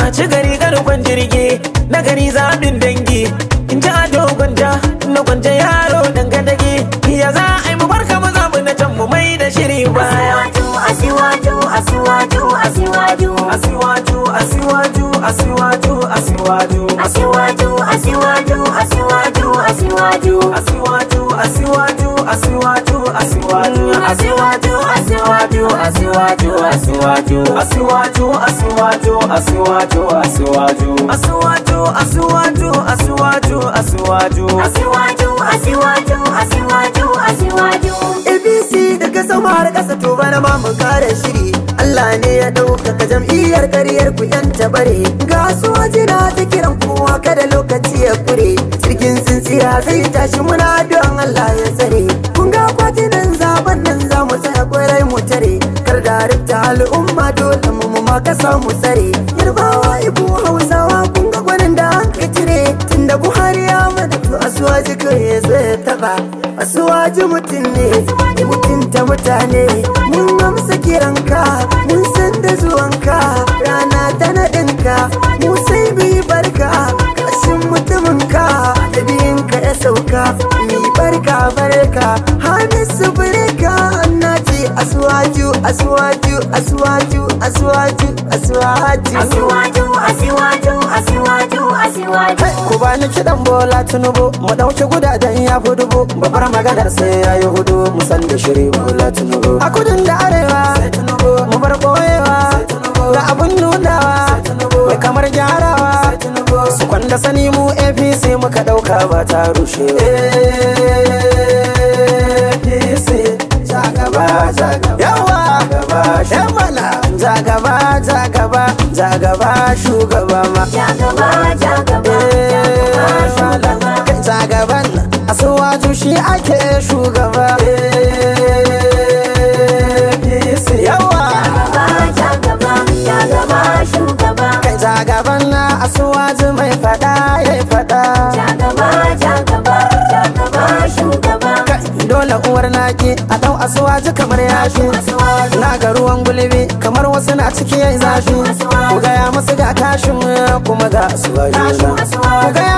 A ci gari garkon jirgi na gari zabin dangi. In ji Ado Gwanja na Gwanja yaro dangadage. Ya za a yi mu barka mu za mu na can mu mai da shiri baya. Asiwaju, Asiwaju, Asiwaju, Asiwaju, Asiwaju, Asiwaju, Asiwaju. Asiwaju, Asiwaju, Asiwaju, Asiwaju. Asiwaju, Asiwaju, Asiwaju, Asiwaju. Asiwaju, Asiwaju, Asiwaju, Asiwaju. Asiwaju, Asiwaju, Asiwaju, Asiwaju. Asiwaju, Asiwaju, Asiwaju, Asiwaju. Asiwaju, Asiwaju, Asiwaju, Asiwaju. APC daga sama har ƙasa, to bana ma mu kare shiri. Allah ne ya ɗaukaka jam'iyyar, ƙaryar ku yan tabare. Ga sojina ta kiran kowa, kada lokaci ya kure. Jirgin tsintsiya zai tashi, muna don Allah ya tsare. Kun ga akwatunan zaben nan, za mu tsaya kwarai mu tare. Kar da rifta al'umma, dole mu ma kasa mu tsare. Yarbawa, Ibo, Hausawa, kun ga gwanin da an ka cire. Tunda Buhari ya mana, to Asuwaji kai ya zo ya taba. Asuwaji mutum ne, mutunta mutane. Mun amsa kiranka, mun san da zuwanka. Rana ta naɗinka, mu sai mu yi barka. Kashin mutuminka, da biyinka ya sauka. Mi barka barka, Hamisu Breaker. Na ce Asuwaju, Asuwaju, Asuwaju, Asuwaju, Asuwaju. Asiwaju, Asiwaju, Asiwaju, Asiwaju. Ku bani kiɗan Bola Tinubu, mu ɗauki gudajen ya fi dubu. Babbar maganar sai ya yi hudu, mu san da shiri Bola Tinubu. A kudin da arewa, mu bar ɓoyewa, ga abun nunawa, mai kamar gyarawa. Su kwanda sani, mu APC muka ɗauka ba ta rushe. APC, jagaba, jagaba. Yawa, yamala, jagaba, jagaba, jagaba, shugaba ma. Jagaba, jagaba, jagaba, shugaba. Jagaban Asuwaju shi ake shugaba. Yawa. Jagaba, jagaba, jagaba, shugaba. Kai, jagaban na Asuwaju mai fada ya fada. Jagaba, jagaba, jagaba, shugaba. Kai, dole uwar naki a dau Asuwaju kamar yashi. Na ga ruwan gulbi kamar wasu na ciki yayi zafi. Ku gaya musu ga kashin kuma ga Asuwaju na. Ku gaya